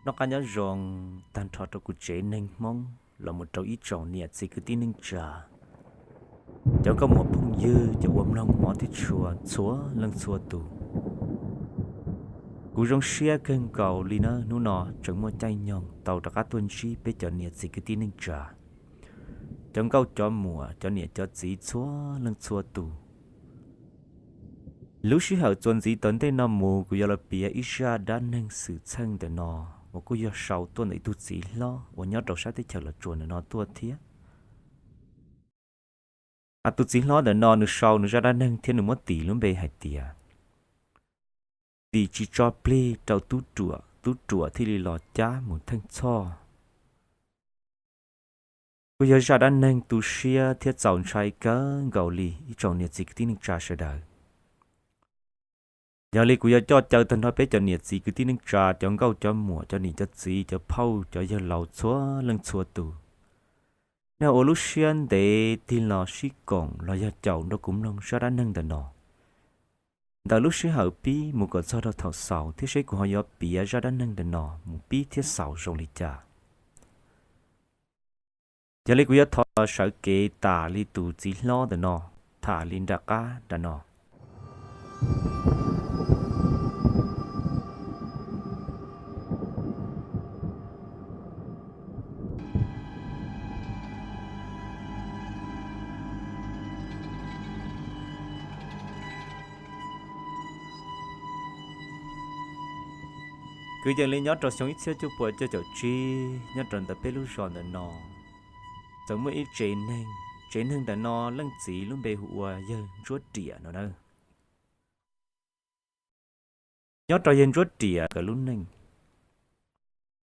Noj qab nyob zoo tag nrho rau kuv tsev neeg Hmoob los mus rau ib tsoom niam txiv kwv tij neej tsa, cov nkauj muam phooj ywg, cov uas mloog hmov thiab tshua txhua leej txhua tus. Kuv zoo siab kawg nkaus li na, hnub no tseem muaj caij nyoog tau rov qab tuaj ntsib peb cov niam txiv kwv tij neej tsa, cov nkauj cov muam, cov niam cov txiv txhua leej txhua tus. Lub sij hawm txuas ntxiv tom ntej no mus kuv yuav los piav ib zaj dab neeg xwm txheej ntawm no uas kuj yog sau tuaj ntawm ib tug txiv hlob uas nyob rau sab teb chaws Los Tsuas ntawm no tuaj thiab. Tus txiv hlob ntawm no nws sau nws zaj dab neeg thiab nws muab tis lub npe hais tias Tis tsis tso plig rau tub ruam, tub ruam thiaj li los cab mus theej txhoj. Kuj yog zaj dab neeg tu siab thiab txaus ntshai kawg nkaus li ib tsoom niam txiv kwv tij neej tsa sawv daws. Yog li kuv yuav coj caw tag nrho peb cov niam txiv kwv tij neej tsa, cov nkauj cov muam, cov niam cov txiv, cov phauj cov yawg laus txhua leej txhua tus, nej ua lub siab ntev tig los sib koom los yog caum nrog kuv mloog zaj dab neeg ntawm no. Ntawm lub sij hawm pib mus kom txog rau thaum xaus thiab seb kuv ho yuav piav zaj dab neeg ntawm no mus pib thiab xaus zoo li cas. Yog li kuv yuav thov sawv kev tas li tus txiv hlob ntawm no, tham li nram qab nram no. Kwv yees li nyob rau xyoo ib txhiab cuaj puas cuaj caum tsib, nyob rau ntawm peb lub zos ntawm no, txawm muaj ib tsev neeg. Tsev neeg ntawm no leej txiv lub npe hu ua yawg Ntsuab Riam no na. Nyob rau yawg Ntsuab Riam nkawd lub neej,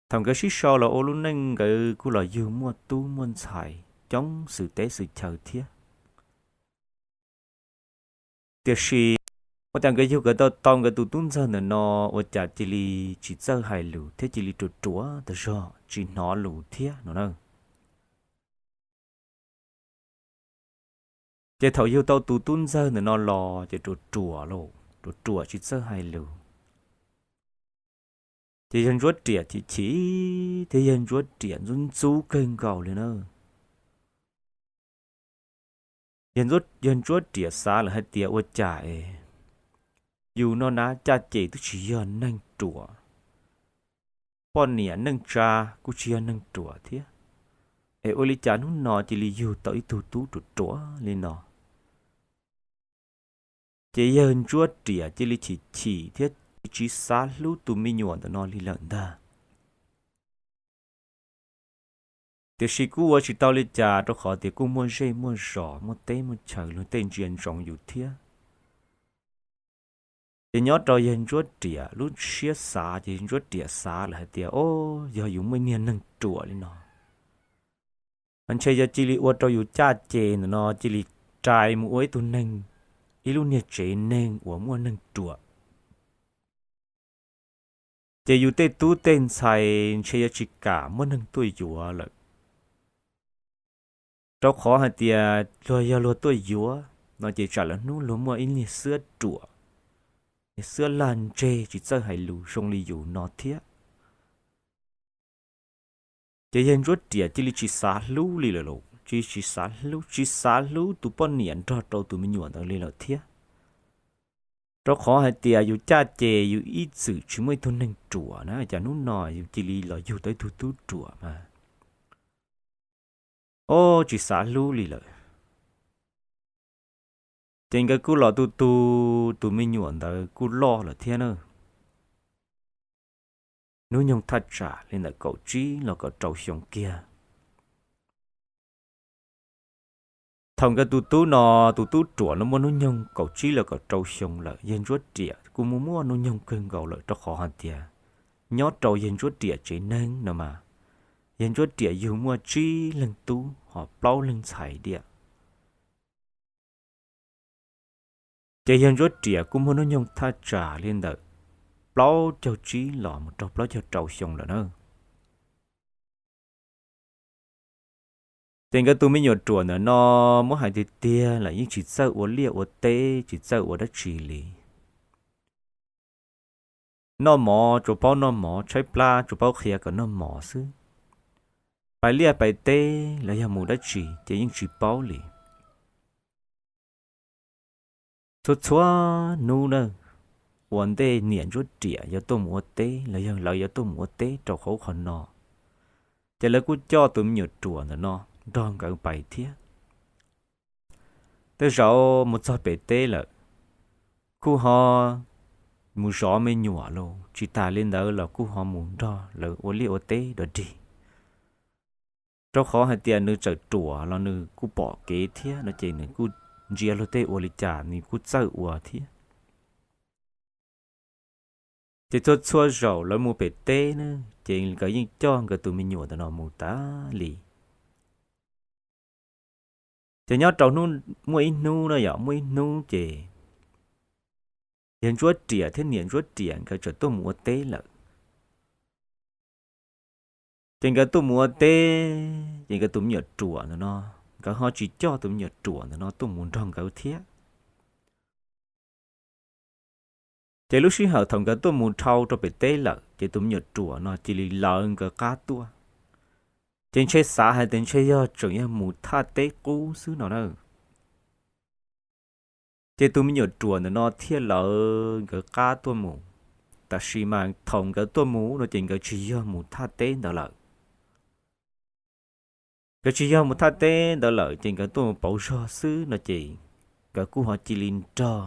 thaum nkawd sib sau los ua lub neej nkawd kuj los yug muaj tub muaj ntxhais coob xwm teb xwm chaw thiab. Tiam sis ua cas nkawd yug nkawd tau tau nkawd tus tub ntxawg ntawm no ua cas cia li tsis txawj hais lus thiab cia li ruam ruam tas zog tsis hnov lus thiab no na. Ces thaum yug tau tus tub ntxawg ntawm no los ces ruam ruam lauj, ruam ruam tsis txawj hais lus. Ces yawg Ntsuab Riam chim chim thiab yawg Ntsuab Riam ntxub ntxub kawg nkaus li na. Yawg Ntsuab Riam xav lawm hais tias ua cas es yus no na caj ces twb tsis yog neeg ruam, poj niam neej tsa kuj tsis yog neeg ruam thiab, es ua li cas hnub no cia li yug tau ib tug tub ruam ruam li no. Ces yawg Ntsuab Riam cia li chim chim thiab tsis xav hlub tus me nyuam ntawm no li lawm ntag. Tiam sis kuj ua tsis tau li cas rau qhov tias kuj muaj zej muaj zos muaj teb muaj chaw luag tej ntsia ntsoov yus thiab. Ces nyob rau yawg Ntsuab Riam lub siab xav ces yawg Ntsuab Riam xav lawm hais tias, o, yog yus muaj ib niag neeg ruam li no, ntshe yog cia li ua rau yus caj ces ntawm no cia li rais mus ua ib tug neeg, ib lub niag tsev neeg uas muaj neeg ruam. Ces yus tej tub tej ntxhais ntshe yuav tsis kam muaj neeg tuaj yuav lawm. Rau qhov hais tias luag yog luag tuaj yuav no ces tsam lawv hnub luag muaj ib niag xwb ruam, niag xwb lag ntseg tsis txawj hais lus zoo li yus no thiab. Ces yawg Ntsuab Riam cia li tsis xav hlub li lawm lauj, cia li tsis xav hlub, tsis xav hlub tus poj niam nrog rau tus me nyuam ntawd li lawm thiab. Rau qhov hais tias yus caj ces yus ib txwm tsis muaj ib tug neeg ruam na, cas hnub no yus cia li los yug tau ib tug tub ruam mas, o, tsis xav hlub li lawm. Ces nkawd kuj los tu tu, tus me nyuam ntawd kuj loj lawm thiab na. Hnub nyoog thaj tsam li ntawm kaum tsib los kaum rau xyoo kiag. Thaum nkawd tus tub no, tus tub ruam no muaj hnub nyoog kaum tsib los kaum rau xyoo lawm, yawg Ntsuab Riam kuj muaj muaj hnub nyoog kawg nkaus lawm rau qhov hais tias nyob rau yawg Ntsuab Riam tsev neeg no mas, yawg Ntsuab Riam yug muaj tsib leeg tub ho plaub leeg ntxhais diam. Ces yawg Ntsuab Riam kuj muaj hnub nyoog thaj tsam li ntawm plaub caug tsib los mus rau plaub caug rau xyoo lawm na. Ces nkawd tus me nyuam ruam ntawm no muab hais tiag tiag lawm yeej tsis txawj ua liaj ua teb, tsis txawj ua dab tsi li. Noj mov tsuas paub noj mov, tshaib plab tsuas paub qhia kom noj mov xwb. Pais liaj pais teb los yog mus dab tsi ces yeej tsis paub li. Txhua txhua hnub na, ua ntej niam Ntsuab Riam yuav tuaj mus ua teb los yog lawv yuav tuaj mus ua teb rau qhov ub qhov no, ces lawv kuj coj tus me nyuam ruam ntawm no nrog nkawd pais thiab. Tej zaum mus txog pem teb lawm, kuj ho mus zov me nyuam los tsis tas li ntawd los kuj ho mus nrog lawv ua liaj ua teb dog dig. Rau qhov hais tias nws txawm ruam los nws kuj pom kev thiab no ces nws kuj ntsia luag tej ua li cas nws kuj txawj ua thiab. Ces txhua txhua zaus lawv mus pem teb na, ces nkawd yeej coj nkawd tus me nyuam ntawm no mus tas li. Ces nyob rau muaj ib hnub na yom, muaj ib hnub ces yawg Ntsuab Riam thiab niam Ntsuab Riam nkawd txawm tuaj mus ua teb lawm. Ces nkawd tuaj mus ua teb, ces nkawd tus me nyuam ruam ntawm no, nkawd ho tsis coj tus me nyuam ruam ntawm no tuaj mus nrog nkawd thiab. Ces lub sij hawm thaum nkawd tuaj mus dhau rau pem teb lawm, ces tus me nyuam ruam no cia li lawv nkawd qab tuaj. Ces ntshe xav hais tias ntshe yog tseem yog mus thaj teb qub xwb no na. Ces tus me nyuam ruam ntawm no thiaj lawv nkawd qab tuaj mus. Tab sis mas thaum nkawd tuaj mus no ces nkawd tsis yog mus thaj teb ntawd lawm. Nkawd tsis yog mus thaj teb ntawd lawm ces nkawd tuaj mus pauv zog xwb no ces nkawd kuj ho cia li nrog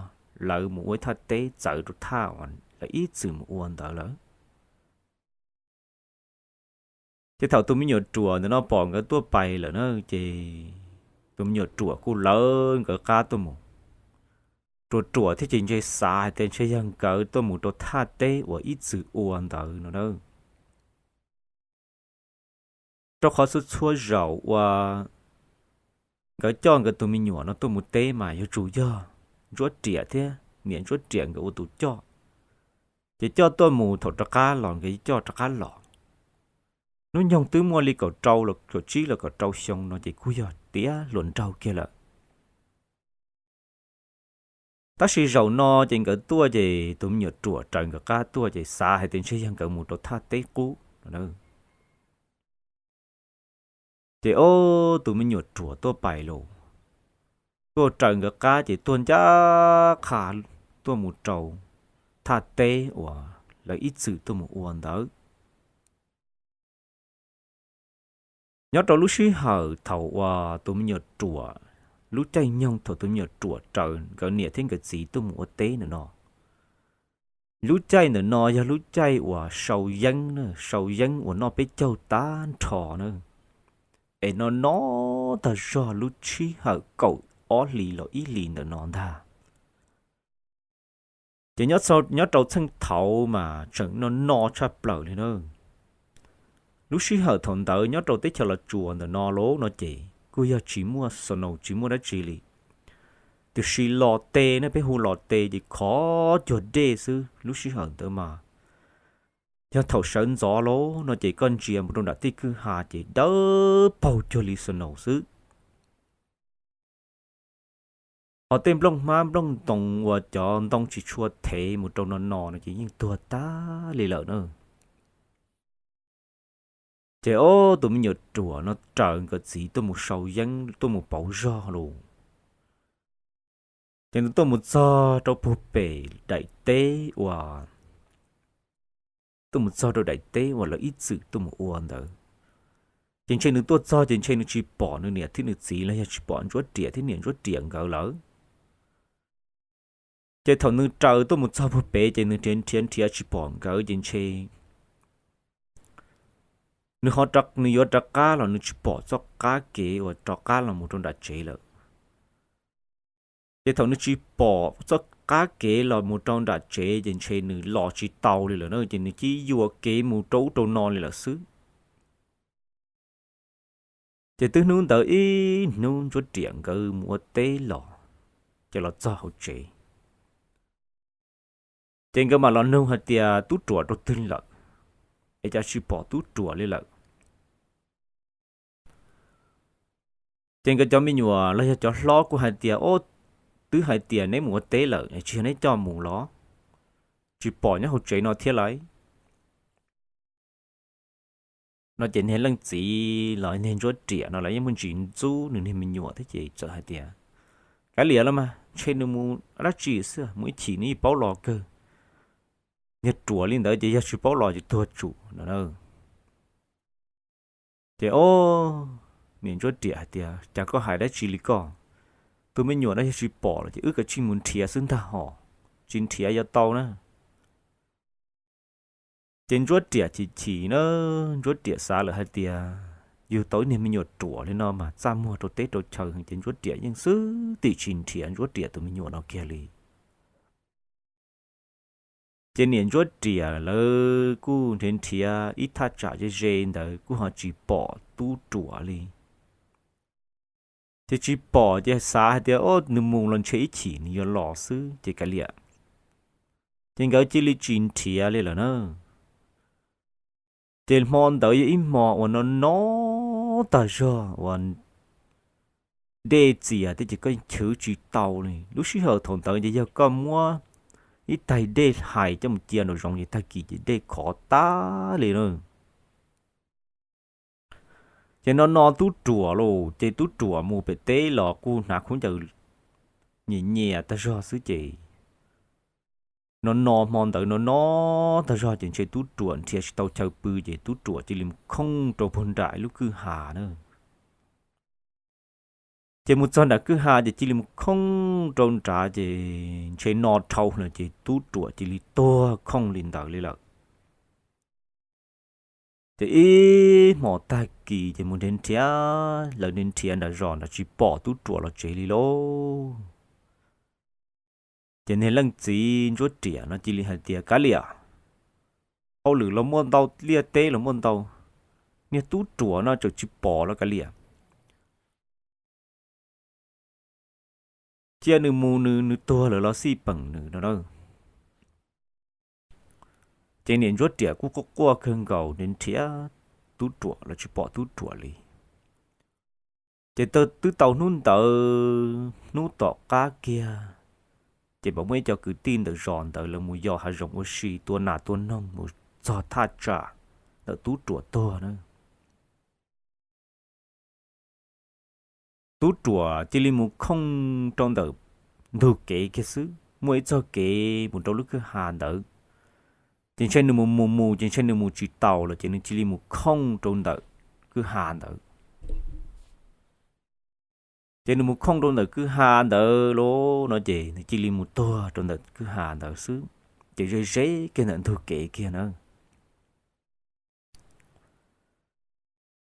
lawv mus ua ib thaj teb txawv rau thaj uas lawv ib txwm mus ua ntawd lawm. Ces thaum tus me nyuam ruam ntawm no pom nkawd tuaj pais lawm na, ces tus me nyuam ruam kuj lawv nkawd qab tuaj mus. Ruam ruam thiab ces ntshe xav hais tias ntshe yog nkawd tuaj mus rau thaj teb uas ib txwm ua ntawd no na. Rau qhov txhua txhua zaus uas nkawd coj nkawd tus me nyuam no tuaj mus teb mas yuav tsum yog Ntsuab Riam thiab niam Ntsuab Riam nkawd ua tus coj. Ces coj tuaj mus thaum rov qab los nkawd coj rov qab los. Hnub nyoog twb muaj li kaum rau los kaum tsib los kaum rau xyoo no ces kuj yog tiav hluas nraug kiag lawm. Tab sis zaum no ces nkawd tuaj ces tus me nyuam ruam raws nkawd qab tuaj ces xav hais tias ntshe yog nkawd mus rau thaj teb qub no. Ces ob tus me nyuam ruam tuaj pais los, tuaj raws nkawd qab ces tuaj ncaj qha tuaj mus rau thaj teb uas lawv ib txwm tuaj mus ua ntawd. Nyob rau lub sij hawm thaum uas tus me nyuam ruam, lub caij nyoog thaum tus me nyuam ruam raws nkawd niam thiab nkawd txiv tuaj mus ua teb ntawm no, lub caij ntawm no yog lub caij uas sau yeeb na, sau yeeb uas noj peb caug tag nrho na, es no no tag zog lub sij hawm kaum ob hlis los ib hlis ntawm no ntag. Ces nyob rau txheej thaud mas tseem no no tshaj plaws li na. Lub sij hawm thaum ntawd nyob rau teb chaws Los Tsuas ntawm no los no ces kuj yog tsis muaj snow tsis muaj dab tsi li, tiam sis los tes ne, peb hu los tes ces khov cuag dej xwb. Lub sij hawm ntawd mas yog thaum sawv ntxov los no ces koj ntsia mus rau nram tej kwj ha ces dawb paug cuag li snow xwb. Ho tej nplooj hmab nplooj ntoo uas cov ntoo tsis tshua thev mus rau no no no ces yeej tuag tag li lawm na. Ces ob tus me nyuam ruam no raws nkawd txiv tuaj mus sau yeeb tuaj mus pauv zog los, ces nws tuaj mus txog rau puag pem daim teb uas, tuaj mus txog rau daim teb uas lawv ib txwm tuaj mus ua ntawd. Ces ntshe nws tuaj txog ces ntshe nws tsis pom nws niam thiab nws txiv los yog tsis pom Ntsuab Riam thiab niam Ntsuab Riam nkawd lawm. Ces thaum nws raws tuaj mus txog puag pem ces nws nrhiav nrhiav nrhiav tsis pom nkawd ces ntshe nws ho, nws yuav rov qab los nws tsis pom txoj qab kev uas rov qab los mus rau nram tsev lawm. Ces thaum nws tsis pom txoj qab kev los mus rau nram tsev ces ntshe nws los tsis tau li lawm na, ces nws cia yuam kev mus rau ub rau no li lawm xwb. Ces twb hnub ntawd ib hnub Ntsuab Riam nkawd mus ua teb los, ces los txog hauv tsev, ces nkawd mam los nug hais tias tub ruam rau twg lawm, es cas tsis pom tub ruam li lawm. Ces nkawd cov me nyuam los yog cov hlob kuj hais tias, Ob, twb hais tias neb mus ua teb lawm es tsis yog neb coj mus los? tsis pom nyob hauv tsev no thiab lauj. No ces niag leej txiv los niag Ntsuab Riam no lawv yeej muaj ntsis ntxub nws niag me nyuam thiab ces txawm hais tias, Kav liam los mas, ntshe nws mus dab tsi xwb, mus ib chim nws yeej paub los kawg. Yog ruam li ntawd ces yog tsis paub los ces tuag tsum no na. Ces o, niam Ntsuab Riam hais tias, Cas koj hais dab tsi li koj? Tus me nyuam no yog tsis pom los ces wb kav tsij mus nrhiav xwb ntag hos, tsis nrhiav yuav tau na. Ces Ntsuab Riam chim chim na, Ntsuab Riam xav lawm hais tias yug tau ib niag me nyuam ruam li no mas txaj muag rau teb rau chaw, ces Ntsuab Riam yeej xwb tim tsis nrhiav Ntsuab Riam tus me nyuam no kiag li. Ces niam Ntsuab Riam lawv kuj nrhiav nrhiav ib thaj tsam ze ze ntawd kuj ho tsis pom tub ruam li. Ces tsis pom ces xav hais tias, O, nws mus los ntshe ib chim nws yuav los xwb ces kav liam. Ces nkawd cia li tsis nrhiav li lawm na. Ces hmo ntawd yog ib hmo uas no no tag zog uas dej txias thiab ces koj chwv tsis tau li. Lub sij hawm thaum ntawd ces yog koj muab ib taig dej hais coj mus cia nraum zoov ces tag kis ces dej khov tag li na. Ces no no tub ruam lauj, ces tub ruam mus pem teb los kuj hnav khaub ncaws nyias nyias tag zog xwb ces no no hmo ntawd no no tag zog ces ntshe tub ruam nrhiav tsis tau chaw pw ces tub ruam cia li mus khooj rau puag nram lub kwj ha na. Ces mus txog nram kwj ha ces cia li mus khooj rau nrad ces ntshe no dhau lawm ces tub ruam cia li tuag khooj li ntawd li lawm. Ces ib hmos tag kis ces mus nrhiav nrhiav, lawv nrhiav nrhiav nram zos nrad tsis pom tub ruam los tsev li lauj. Ces niag leej txiv Ntsuab Riam no cia li hais tias, Kav liam, hauj lwm los muaj ntau, liaj teb los muaj ntau, niag tub ruam no tseem tsis pom los kav liam. Cia nws mus, nws nws tuag lawm los xij peem nws no na. Ces niam Ntsuab Riam kuj quaj quaj kawg nkaus nrhiav tub ruam los tsis pom tub ruam li. Ces twb tau hnub ntawd hnub tom qab kiag, ces mam muaj ib co kwv tij ntawm zos ntawd lawv mus yos hav zoov ua si tua nas tua noog mus txog thaj tsam ntawm tub ruam tuag na. Tub ruam cia li mus khooj rau ntawm ntug kev kiag xwb, muaj ib txoj kev mus rau lub kwj ha ntawd. Ces ntshe nws mus mus mus ces ntshe nws mus tsis taus lawm ces nws cia li mus khooj rau ntawm kwj ha ntawd. Ces nws mus khooj rau ntawm kwj ha ntawd lauj no ces nws cia li mus tuag rau ntawm kwj ha ntawd xwb. Ces ze ze kiag ntawm ntug kev kiag na.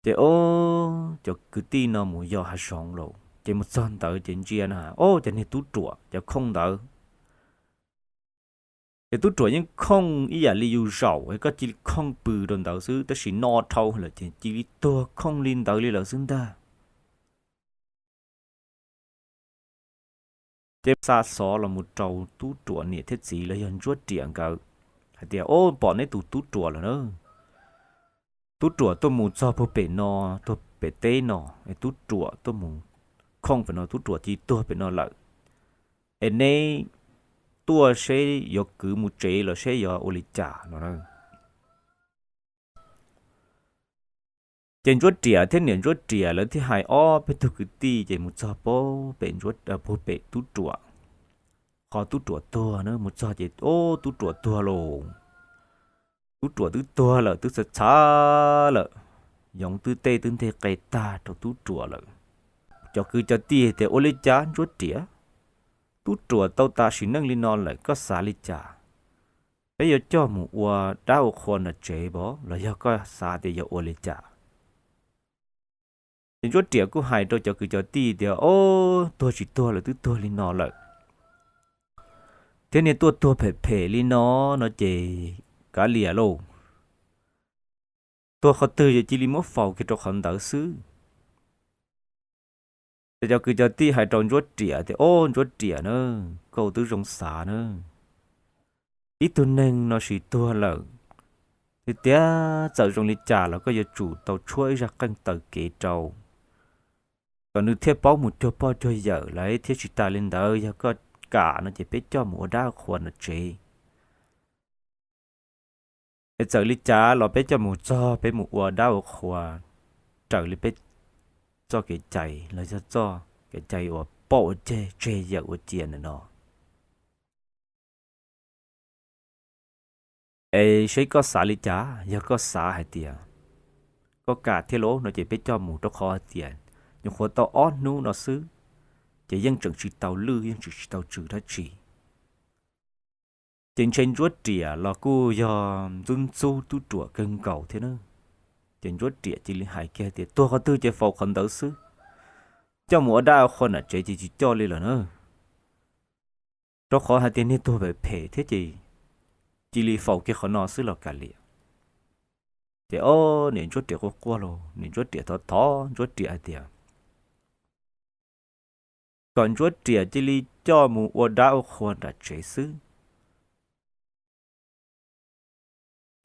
Ces o, cov kwv tij no mus yos hav zoov lawm ces mus txog ntawd ces ntsia na, o, cov niag tub ruam cov khooj ntawd. Ces tub ruam yeej khooj ib yam li yus zaum koj cia li khooj pw rau ntawd xwb, tab sis no dhau lawm ces cia li tuag khooj li ntawd li lawm xwb ntag. Ces xa xov los mus rau tub ruam niam thiab txiv los yog Ntsuab Riam nkawd hais tias, O, pom neb tus tub ruam lawm na. Tub ruam tuaj mus txog puag pem no, tuag pem teb no, es tub ruam tuaj mus khooj pem no, tub ruam cia li tuag pem no lawm. Es neb tuaj seb yuav kwv mus tsev los seb yuav ua li cas no na. Ces Ntsuab Riam thiab niam Ntsuab Riam lawv thiaj hais ob peb tug kwv tij ces mus txog puag pem tub ruam, qhov tub ruam tuag na, mus txog ces, O, tub ruam tuag lauj. Tub ruam twb tuag lawm, twb txhav txhav lawm, yoov twb tej twb nteg qe tag rau tub ruam lawm. Cov kwv cov tij tias, Ua li cas Ntsuab Riam? Tub ruam tau tas sim neej li no lawm koj xav li cas? Peb yuav coj mus ua dab ua qhua nram tsev pov los yog koj xav tias yuav ua li cas? Ces Ntsuab Riam kuj hais rau cov kwv cov tij tias, O, tuag tsis tuag lawm twb tuag li no lawm, thiab niag tuaj tuag phem phem li no no ces kav liam lauj. Tuag qhov twg ces cia li muab faus kiag rau qhov ntawd xwb. Ces cov kwv cov tij hais rau Ntsuab Riam tias, O, Ntsuab Riam na, koj twb zoo xav na. Ib tug neeg no sis tuag lawm, tiag tiag txawm zoo li cas los koj yuav tsum tau tshuab ib zaj qeej taw kev rau, kom nws thiaj paub mus cuag pog cuag yawm lawm thiab. Tsis tas li ntawd yog koj kam no ces peb coj mus ua dab qhua nram tsev. Es txawm li cas los peb coj mus txog peb mus ua dab ua qhua raws li peb txoj kev cai los yog txoj kev cai uas pom ua ceg tseg yawm ua cia ntawm no. Es seb koj xav li cas, yog koj xav hais tias koj kam thiab los no ces peb coj mus, rau qhov hais tias nyuam qhuav tau ob hnub no xwb ces yeej tseem tsis tau lwj, yeej tseem tsis tau tsw dab tsi. Ces ntshe Ntsuab Riam los kuj yog ntxub ntxub tub ruam kawg nkaus thiab na. Ces Ntsuab Riam cia li hais kiag tias tuag qhov twg ces faus qhov ntawd xwb, coj mus ua dab ua qhua nram tsev ces tsis coj li lawm na. Rau qhov hais tias niag tuag phem phem thiab ces cia li faus kiag qhov no xwb los kav liam. Ces ob niam Ntsuab Riam quaj quaj los niam Ntsuab Riam thov thov Ntsuab Riam hais tias kom Ntsuab Riam cia li coj mus ua dab ua qhua nram tsev xwb.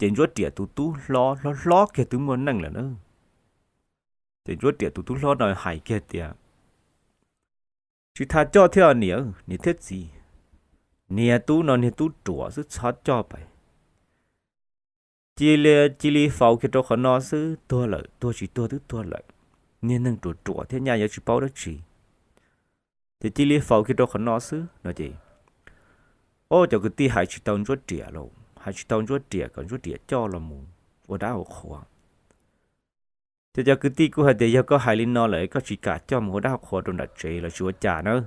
Ces Ntsuab Riam tus tub hlob hlob hlob kiag twb muaj neej lawm na. Ces Ntsuab Riam tus tub hlob no hais kiag tias tsis tas coj thiab niam, niam thiab txiv, niag tub no niag tub ruam xwb txhob coj pais. Cia li, cia li faus kiag rau qhov no xwb, tuag lawm tuag tsis tuag twb tuag lawm, niag neeg ruam ruam thiab nyaj yuav tsis paub dab tsi. Ces cia li faus kiag rau qhov no xwb no ces, o, cov kwv tij hais tsis tau Ntsuab Riam los hais tsis tau Ntsuab Riam kom Ntsuab Riam coj los mus ua dab ua qhua. Ces cov kwv tij kuj hais tias yog koj hais li no lawm koj tsis kam coj mus ua dab ua qhua rau nram tsev los tsis ua cas nawb.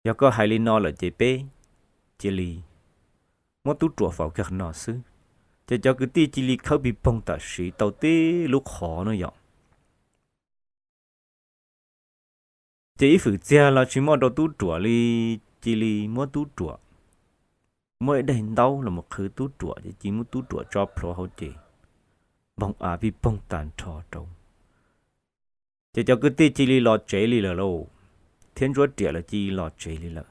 Yog koj hais li no lawm ces peb cia li muab tub ruam faus kiag qhov no xwb. Ces cov kwv tij cia li khawb pis poog tam sim tau tib lub qhov no yom. Ces ib fwm txiag los tsis muaj rau tub ruam li, cia li muab tub ruam, muab ib daim ntaub los mus qhwv tub ruam ces cia li muab tub ruam tso plhuav hauv ces npoog av pij poog tag nrho rau. Ces cov kwv tij cia li los tsev li lawm lauj, thiab Ntsuab Riam lawv cia li los tsev li lawm.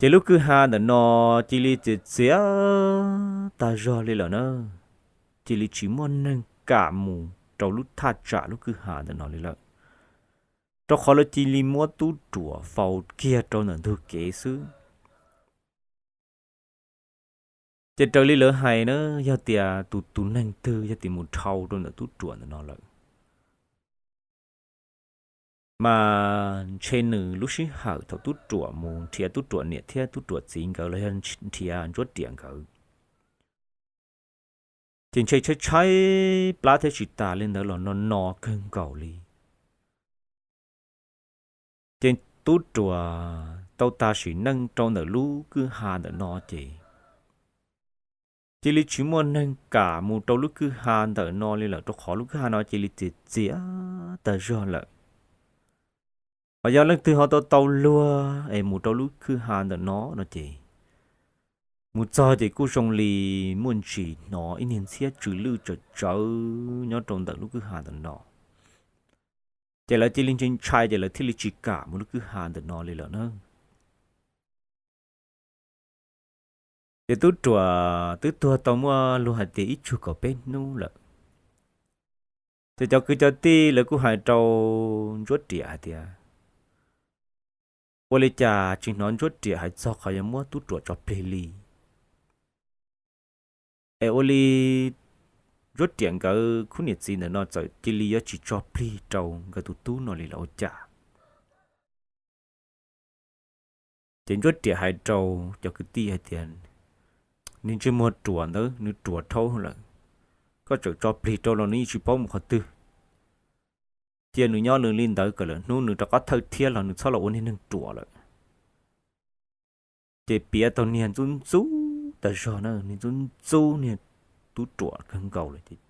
Ces lub kwj ha ntawm no cia li txias txias tag zog li lawm na, cia li tsis muaj neeg kam mus rau lub thaj tsam lub kwj ha ntawm no li lawm, rau qhov lawv cia li muab tub ruam faus kiag rau ntawm ntug kev xwb. Ces raws li lawv hais na, yog tias tus tus neeg twg yog tias mus dhau rau ntawm tub ruam ntawm no lawm, mas ntshe nws lub sij hawm thaum tub ruam mus nrhiav tub ruam niam thiab tub ruam txiv nkawd los yog nrhiav Ntsuab Riam nkawd, ces ntshe tshaib tshaib plab thiab tsis tas li ntawd los no no kawg nkaus li. Ces tub ruam tau tas sim neej rau ntawm lub kwj ha ntawm no ces cia li tsis muaj neeg kam mus rau lub kwj ha ntawm no li lawm, rau qhov lub kwj ha no cia li txias txias tag zog lawm. Ho yog leej twg ho tau tau luag es mus rau lub kwj ha ntawm no no ces mus txog ces kuj zoo li muaj ntsis hnov ib niag ntxhiab tsw lwj tsawv tsawv nyob rau ntawm lub kwj ha ntawm no. Ces lawv cia li ntshai ntshai ces lawv thiaj li tsis kam mus lub kwj ha ntawm no li lawm na. Ces tub ruam twb tuag tau muaj luag hais tias ib tsug kaum peb hnub lawm. Ces cov kwv cov tij lawv kuj hais rau Ntsuab Riam hais tias, ua li cas tsis hnov Ntsuab Riam hais txog qhov yuav muab tub ruam tso plig li? Es ua li Ntsuab Riam nkawd khub niam txiv ntawm no txawm cia li yuav tsis tso plig rau nkawd tus tub no li los ua cas? Ces Ntsuab Riam hais rau cov kwv tij hais tias, niag ntsej muag ruam ntawd nws ruam dhau lawm, koj tseem tso plig rau los nws yeej tsis paub mus qhov twg. Cia nws nyob nws li ntawd kom lawm hnub nws rov qab thawj thiab los nws txhob los ua niag neeg ruam lawm. Ces piav tau niag ntxub ntxub tas zog na, niag ntxub ntxub niag tub ruam kawg nkaus lawm.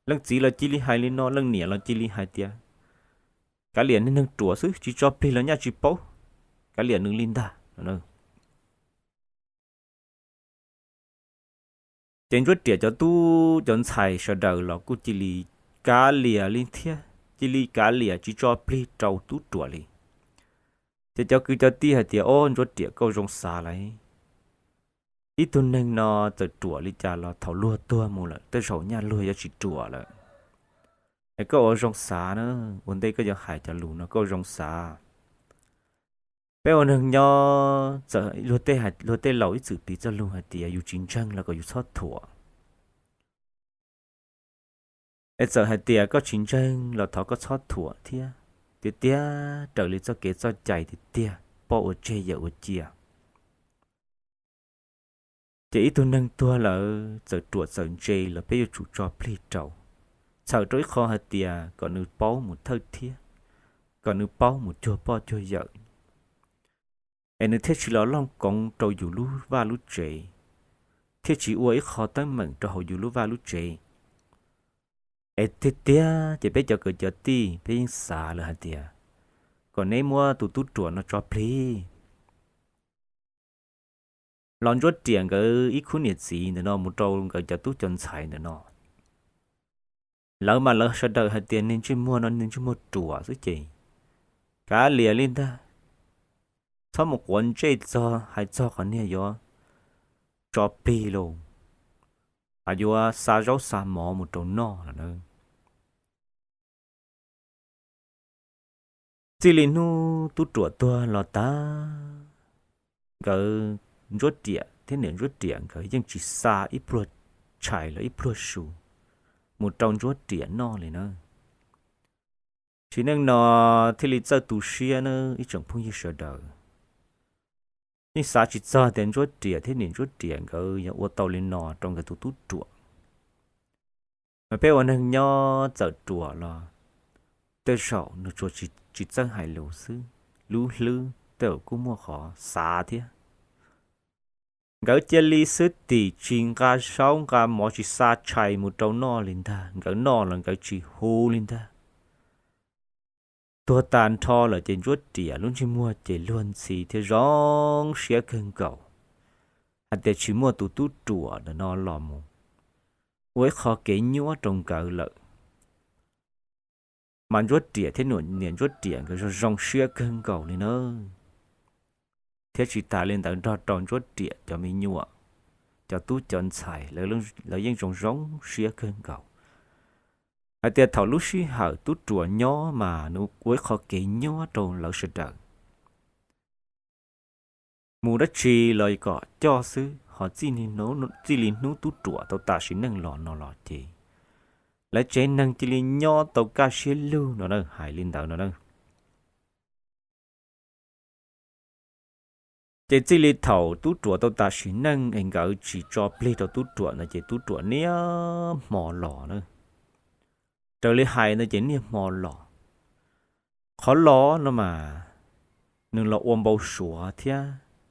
Leej txiv los cia li hais li no, leej niam los cia li hais tias, kav liam niag neeg ruam xwb, tsis tso plig los nyaj tsis paub, kav liam nws li ntag. Ces Ntsuab Riam cov tub cov ntxhais sawv daws los kuj cia li kav liam li thiab, cia li kav liam tsis tso plig rau tub ruam li. Ces cov kwv cov tij hais tias, o, Ntsuab Riam koj zoo xav lauj, ib tug neeg no txawm ruam li cas los thaum luag tuag mus lawm tej zaum nyaj luag yuav tsis ruam lawm. Es koj ua zoo xav na, ua ntej koj yuav hais cov lus no koj ua zoo xav. Peb ua neeg nyob txawm luag tej laus ib txwm piv txoj lus hais tias yus tsis ntseeg los kom yus txhob thuam. Es txawm hais tias koj tsis ntseeg los thov koj txhob thuam thiab. Tiag tiag raws li txoj kev txoj cai tiag tiag, poj ua tseg yawm ua cia. Ces ib tug neeg tuag lawm txawm ruam txawm ntse los peb yuav tsum tso plig rau, txhawm rau ib qho hais tias kom nws paub mus thawj thiab, kom nws paub mus cuag poj cuag yawm. Es nws thiaj tsis los looj koov rau yus lub vaj lub tsev, thiaj tsis ua ib qho teeb meem rau hauv yus lub vaj lub tsev. Es tiag tiag ces peb cov kwv cov tij peb yeej xav lawm hais tias kom neb muab tus tub ruam no tso plig. Los Ntsuab Riam nkawd ib khub niam txiv ntawm no mus rau nkawd cov tub cov ntxhais ntawm no, lawv mas lawv sawv daws hais tias niag ntsej muag no niag ntsej muag ruam xwb ces kav liam li ntag, txhob mus quav ntsej txog hais txog qhov niag yuav tso plig los, yuav xa zaub xa mov mus rau noj lawm na. Txij li hnub tub ruam tuag los tag, nkawd Ntsuab Riam thiab niam Ntsuab Riam nkawd yeej tsis xa ib pluag tshais los ib pluag su mus rau Ntsuab Riam noj li na. Sim neej no thiaj li txawj tu siab na ib tsoom phooj ywg sawv daws. Yeej xav tsis txog tias Ntsuab Riam thiab niam Ntsuab Riam nkawd yuav ua tau li no rau nkawd tus tub ruam. Mas peb ua neeg nyob txawm ruam los tej zaum nws tsuas tsis txawj hais lus xwb, lub hlwb tej zaum kuj muaj qhov xav thiab. Nkawd cia li xwb tim tsis nqa zaub nqa mov tsis xa tshais mus rau noj li ntag, nkawd noj los nkawd tsis hu li ntag. Tuag tas nrho lawm ces Ntsuab Riam lub ntsej muag ces luag ntxhi thiab zoo siab kawg nkaus hais tias tsis muaj tus tub ruam ntawm no los mus ua ib qho kev nyuab rau nkawd lawm. Mas Ntsuab Riam thiab niam Ntsuab Riam nkawd zoo zoo siab kawg nkaus li na. Thiab tsis tas li ntawd nrog rau Ntsuab Riam cov me nyuam, cov tub cov ntxhais, lawv yeej zoo zoo siab kawg nkaus hais tias thaum lub sij hawm tub ruam nyob mas nws ua ib qho kev nyuab rau lawv sawv daws. Mus dab tsi los kom coj xwb, ho txij li hnub tub ruam tau tas sim neej los no los ces lawv tsev neeg cia li nyob tau kaj siab lug no na, hais li ntawd no na. Ces txij li thaum tub ruam tau tas sim neej es nkawd tsis tso plig rau tub ruam no ces tub ruam niaj hmo los na. Raws li hais no ces niaj hmo los. Qhov los no mas nws los ua npau suav thiab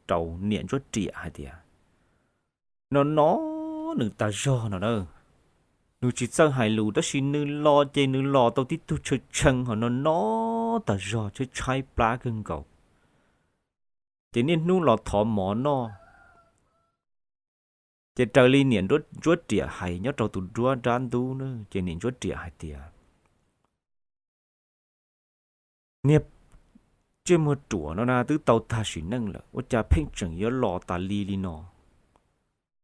rau niam Ntsuab Riam hais tias no no nws tas zog no na. Nws tsis txawj hais lus tab sis nws los ces nws los tau tib tug tshee tshee ho no no tas zog, tshaib tshaib plab kawg nkaus. Ces niaj hnub los thov mov noj. Ces raws li niam Ntsuab Riam hais nyob rau tus duab nrab ntub na, ces niam Ntsuab Riam hais tias niag ntsej muag ruam no na twb tau tag sim neej lawm ua cas pheej tseem yuav los tas li li no,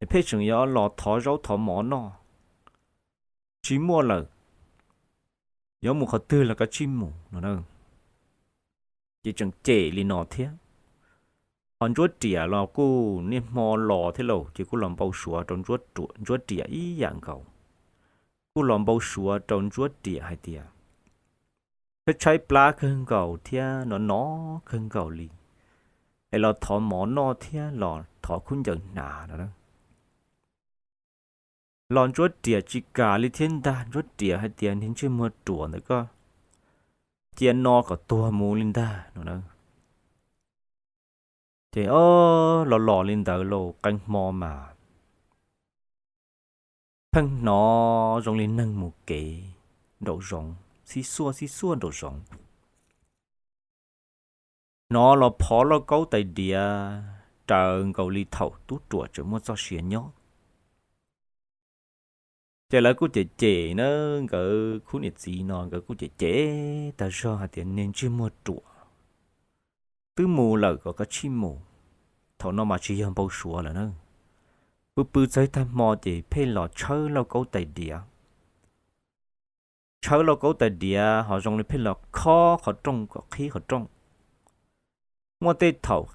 es pheej tseem yuav los thov zaub thov mov noj, tsis muaj lawm, yuav mus qhov twg los kav tsij mus no na. Ces tseem cem li no thiab. Ho Ntsuab Riam los kuj niaj hmo los thiab lauj, ces kuj los npau suav rau Ntsuab Riam ib yam nkaus. Kuj los npau suav rau Ntsuab Riam hais tias tshaib tshaib plab kawg nkaus thiab no no kawg nkaus li, es los thov mov noj thiab los thov khaub ncaws hnav no na. Los Ntsuab Riam tsis kam li thiab ntag, Ntsuab Riam hais tias niag ntsej muag ruam ntawd koj cia no kom tuag mus li ntag no na. Ces o, los los li ntawd los qee hmo mas pheej hnov zoo li neeg mus kev nraum zoov, xib xuaj xib xuaj nraum zoov. Hnov los phov lauj kaub tais diav raws nkaus li thaum tub ruam tseem muaj txoj sia nyob. Ces lawv kuj cem cem na, nkawd khub niam txiv no nkawd kuj cem cem tag zog hais tias niag ntsej muag ruam, twb mus lawm kom kav tsij mus, thaum no mas tsis yog npau suav lawm na. Pw pw txog tag hmo ces pheej los tshawb lauj kaub tais diav, tshawb lauj kaub tais diav ho zoo li pheej los khob qhov rooj kom qhib qhov rooj. muaj tej thaum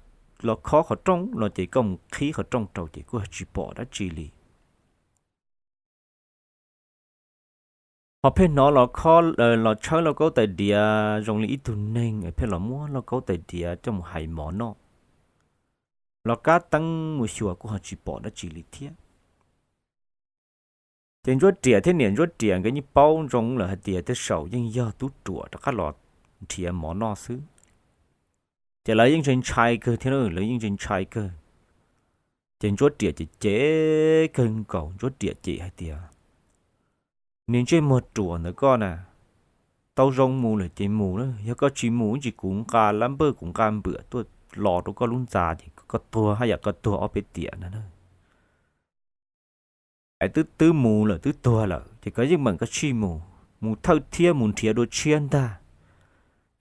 los khob qhov rooj no ces koj mus qhib qhov rooj rau ces kuj tsis pom dab tsi li. Ho pheej hnov los khob, los tshawb lauj kaub tais diav zoo li ib tug neeg es pheej los muab lauj kaub tais diav coj mus hais mov noj, los kab teeb mus xyuas kuj ho tsis pom dab tsi li thiab. Ces Ntsuab Riam thiab niam Ntsuab Riam nkawd yeej paub ntsoov lawm hais tias tej zaum yeej yog tub ruam rov qab los nrhiav mov noj xwb. Ces lawv yeej ntshai ntshai kawg thiab, lawv yeej ntshai ntshai kawg. Ces Ntsuab Riam ces cem kawg nkaus, Ntsuab Riam cem hais tias, Niag ntsej muag ruam ntawd koj na, tau zoo mus lawm ces mus na, yog koj tsis mus ib tsam kuv nqa lab npawj kuv nqa npwam tuaj los rau koj lub ntxa ces koj tuag haj yam koj tuag ob peb tiam na. Es twb twb mus lawm twb tuag lawm ces koj yeej meem koj tshij mus, mus thawj thiab mus nrhiav dua tshiab ntag,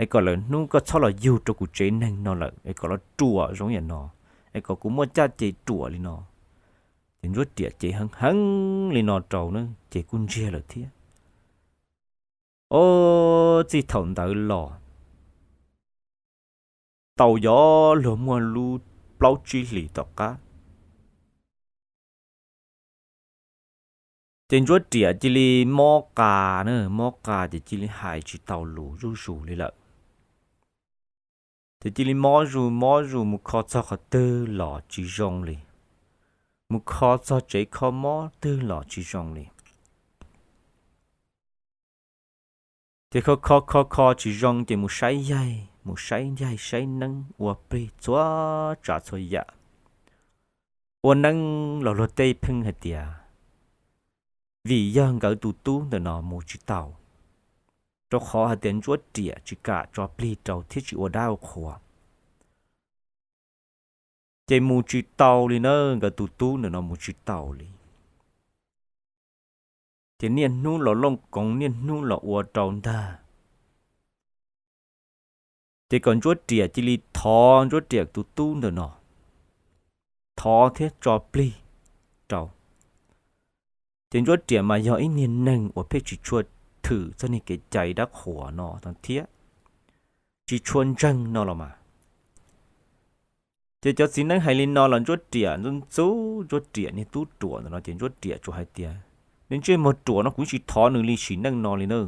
es kom lawm hnub koj txhob los yug rau kuv tsev neeg no lawm es kom los ruam zoo yam no, es kom kuv muaj caj ces ruam li no. Ces Ntsuab Riam ces heev heev li no rau na ces kuj ntsiag lawm thiab. Ob txij thaum ntawd los tau yog luag muaj lub plaub tsib hlis tom qab, ces Ntsuab Riam cia li mob qa na, mob qa ces cia li hais tsis tau lus zuj zus li lawm. Ces cia li mob zus mob zus mus kho txog qhov twg los tsis zoo li, mus kho txog tsev kho mob twg los tsis zoo li. Ces kho kho kho kho tsis zoo ces mus saib yaig, mus saib yaig saib neeb ua plig txhua tsav txhua yam. Ua neeb los luag tej pheej hais tias vim yog nkawd tus tub ntawm no mus tsis tau, rau qhov hais tias Ntsuab Riam tsis kam tso plig rau thiab tsis ua dab ua qhua. Ces mus tsis tau li na, nkawd tus tub ntawm no mus tsis tau li. Ces niaj hnub los looj koov niaj hnub los ua rau ntag. Ces kom Ntsuab Riam cia li thov Ntsuab Riam tus tub ntawm no, thov thiab tso plig rau. Ces Ntsuab Riam mas yog ib niag neeg uas pheej tsis tshua thwm txog niag kev cai dab qhuas no thiab, tsis tshua ntseeg no los mas. Ces cov txiv neeb hais li no los Ntsuab Riam ntxub ntxub Ntsuab Riam niag tub ruam ntawm no ces Ntsuab Riam tsuas hais tias, Nws ntsej muag ruam no kuv tsis thov nws li sim neej no li na,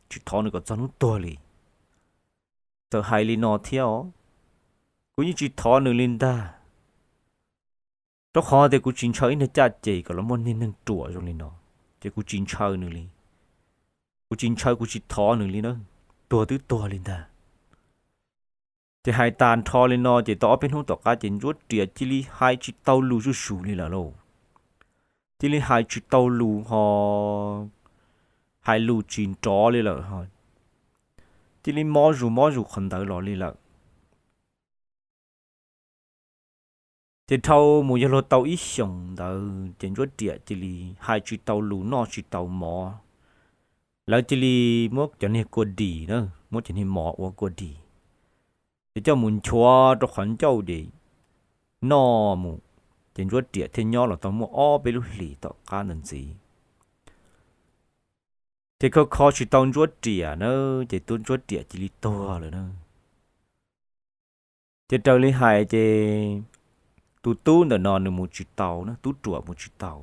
tsis thov nws kom txog hnub tuag li. Txawm hais li no thiab os, kuv yeej tsis thov nws li ntag. Rau qhov tias kuv tsis ntshaw ib niag caj ces kom los muaj niag neeg ruam zoo li no, ces kuv tsis ntshaw nws li. Kuv tsis ntshaw kuv tsis thov nws li na, tuag twb tuag li ntag. Ces hais tas nrho li no ces tau ob peb hnub tom qab ces Ntsuab Riam cia li hais tsis tau lus zuj zus li lawm lauj. Cia li hais tsis tau lus ho hais lus tsis nrov li lawm ho, cia li mob zus mob zus qhov ntawd los li lawm. Ces dhau mus yog luag tau ib xyoos ntawd ces Ntsuab Riam cia li hais tsis tau lus noj tsis tau mov. Lawv cia li muab cov niag kua dis na, muab cov niag mov ua kua dis, ces coj mus nchuav rau qhov ncauj ces noj mus. Ces Ntsuab Riam thiaj nyob los tau muaj ob peb lub hlis tom qab ntawd ntxiv. Ces kho kho tsis tau Ntsuab Riam na, ces tub Ntsuab Riam cia li tuag lawm na. Ces raws li hais ces tus tub ntawm no nws mus tsis tau na, tub ruam mus tsis tau.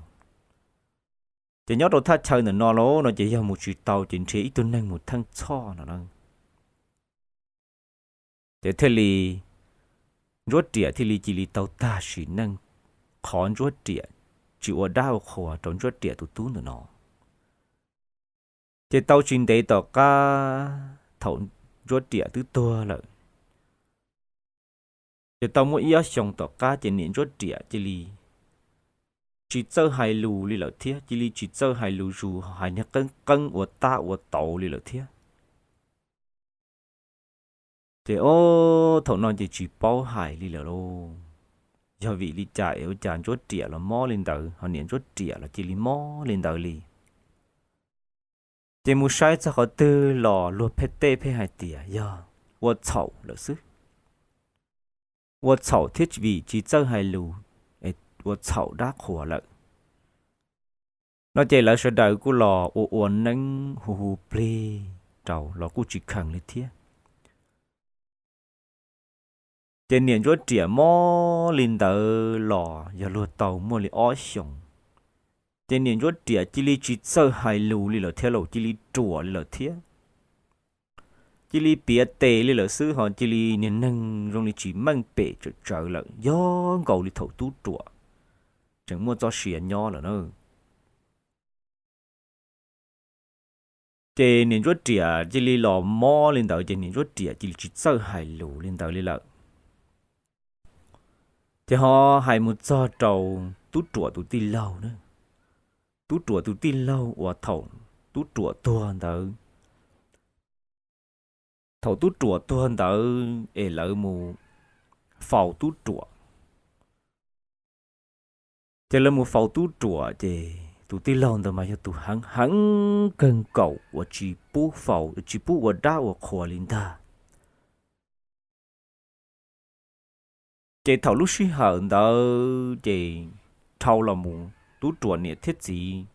Ces nyob rau thaj chaw ntawm no lauj no ces yog mus tsis tau ces nrhiav ib tug neeg mus theej txhoj no na. Ces thiaj li, Ntsuab Riam thiaj li cia li tau tag sim neej, qhov Ntsuab Riam tsis ua dab ua qhua rau Ntsuab Riam tus tub ntawm no. Ces tau tsis ntev tom qab thaum Ntsuab Riam twb tuag lawm, ces tau muaj ib ob xyoos tom qab ces niam Ntsuab Riam cia li tsis txawj hais lus li lawm thiab, cia li tsis txawj hais lus zus hais niag qeeb qeeb ua tab ua tauv li lawm thiab. Ces ob thaum no ces tsis paub hais li lawm lauj. Yog vim li cas es ua cas Ntsuab Riam los mob li ntawd ho niam Ntsuab Riam los cia li mob li ntawd li. Ces mus saib txog qhov twg los luag pheej tej pheej hais tias yog ua txhaum lawm xwb. Ua txhaum thiab vim tsis txawj hais lus, ua txhaum dab qhuas lawm no ces lawv sawv daws kuj los ua ua neeb hu hu plig rau los kuj tsis kheev li thiab. Ces niam Ntsuab Riam mob li ntawd los yog luag tau muaj li ob xyoos, ces niam Ntsuab Riam cia li tsis txawj hais lus li lawm thiab lauj, cia li ruam li lawm thiab. Cia li piav tes li lawm xwb, ho cia li niag neeg zoo li tsis meej pem tsawm tsawv lawm, yog nkaus li thaum tub ruam tseem muaj txoj sia nyob lawm na. Ces niam Ntsuab Riam cia li los mob li ntawd, ces niam Ntsuab Riam cia li tsis txawj hais lus li ntawd li lawm. Ces ho hais mus txog rau tub ruam tus tij laug na. Tub ruam tus tij laug uas thaum tub ruam tuag ntawd, thaum tub ruam tuag ntawd es lawv mus faus tub ruam. Ces lawv mus faus tub ruam, ces tus tij laug ntawd mas yog tus heev heev kawg nkaus uas tsis pub faus, tsis pub ua dab ua qhua li ntag. Ces thaum lub sij hawm ntawd ces dhau los mus tub ruam niam thiab txiv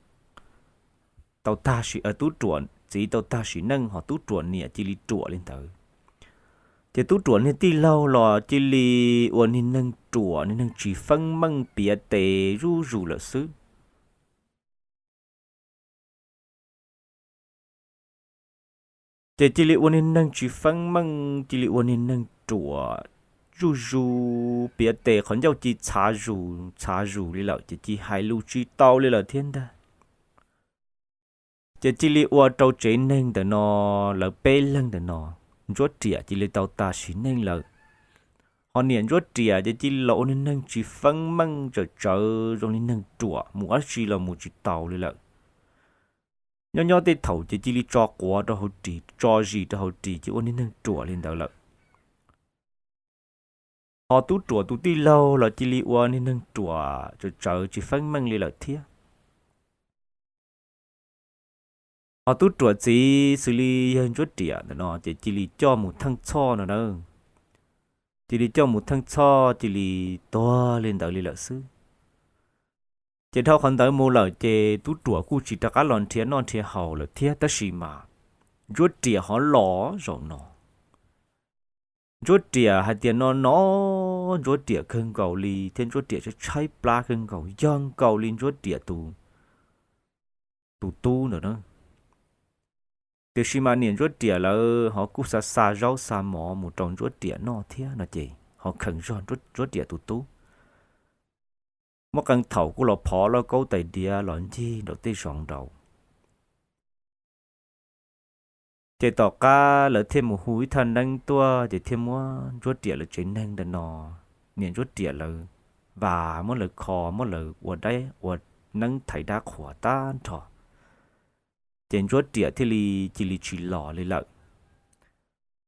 tau tag sim, tub ruam txiv tau tag sim neej, ho tub ruam niam cia li ruam li ntawd. Ces tub ruam niag tij laug los cia li ua niag neeg ruam, niag neeg tsis feeb meej, piav tes zuj zus lawm xwb. Ces cia li ua niag neeg tsis feeb meej, cia li ua niag neeg ruam zuj zus, piav tes qhov ncauj cia li txhav zus txhav zus li lawm, ces cia li hais lus tsis tau li lawm thiab ntag. Ces cia li ua rau tsev neeg ntawm no, lawv peb leeg ntawm no, Ntsuab Riam cia li tau tag sim neej lawm. Ho niam Ntsuab Riam ces cia li los ua niag neeg tsis feeb meej, tsawm tsawv zoo li neeg ruam, mus dab tsi los mus tsis tau li lawm. Nyob nyob tej thaum ces cia li tso quav rau hauv ris, tso zis rau hauv ris, cia li ua niag neeg ruam li ntawd lawm. Ho tub ruam tus tij laug los cia li ua niag neeg ruam tsawm tsawv tsis feeb meej li lawm thiab. Ho tub ruam txiv xws li yawg Ntsuab Riam ntawm no ces cia li coj mus theej txhoj no na. Cia li coj mus theej txhoj, cia li tuag li ntawd li lawm xwb. Ces dhau qhov ntawd mus lawm ces tub ruam kuj tsis rov qab los nrhiav noj nrhiav haus lawm thiab, tab sis mas Ntsuab Riam ho los zaum no. Ntsuab Riam hais tias no no, Ntsuab Riam kawg nkaus li thiab Ntsuab Riam tshaib tshaib plab kawg nkaus, yog nkaus li Ntsuab Riam tus, tus tub ntawd na. Tiam sis mas niam Ntsuab Riam lawv ho kuj xa xa zaub xa mov mus rau Ntsuab Riam noj thiab no ces ho kheev zog Ntsuab Riam tus tub. Muaj qee thaum kuj los phov lauj kaub tais diav los ncig nraum tej zoov nraud. Ces tom qab lawv thiaj mus hu ib thaj neeb tuaj, ces thiaj muab Ntsuab Riam lawv tsev neeg ntawm no, niam Ntsuab Riam lawv vas, muab lawv kho, muab lawv ua dab ua neeb thaiv dab qhuas tag nrho. Ces Ntsuab Riam thiaj li cia li tsis los li lawm.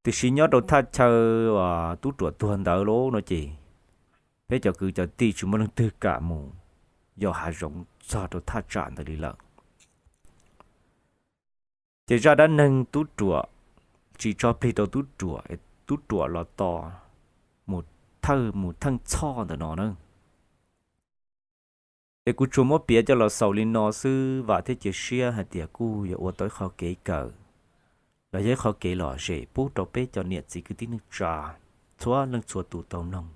Tiam sis nyob rau thaj chaw uas tub ruam tuag ntawd lauj no ces peb cov kwv cov tij tsis muaj leej twg kam mus yos hav zoov txog rau thaj tsam ntawd li lawm. Ces zaj dab neeg tub ruam tsis tso plig rau tub ruam, tub ruam los tos mus thawj mus theej txhoj ntawm no na. Es kuv tsuas muab piav coj los xaus li no xwb, vam thiab cia siab hais tias kuj yuav ua tau ib qho kev kawm los yog ib qho kev lom zem pub rau peb cov niam txiv kwv tij neej tsa txhua leej txhua tus tau mloog,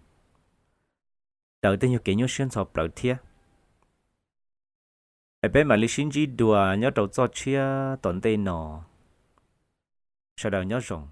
daws tej nyuag kev nyuaj siab ntxhov plawv thiab. Es peb mam li sib ntsib dua nyob rau txoj tshiab tom ntej no. Sawv daws nyob zoo.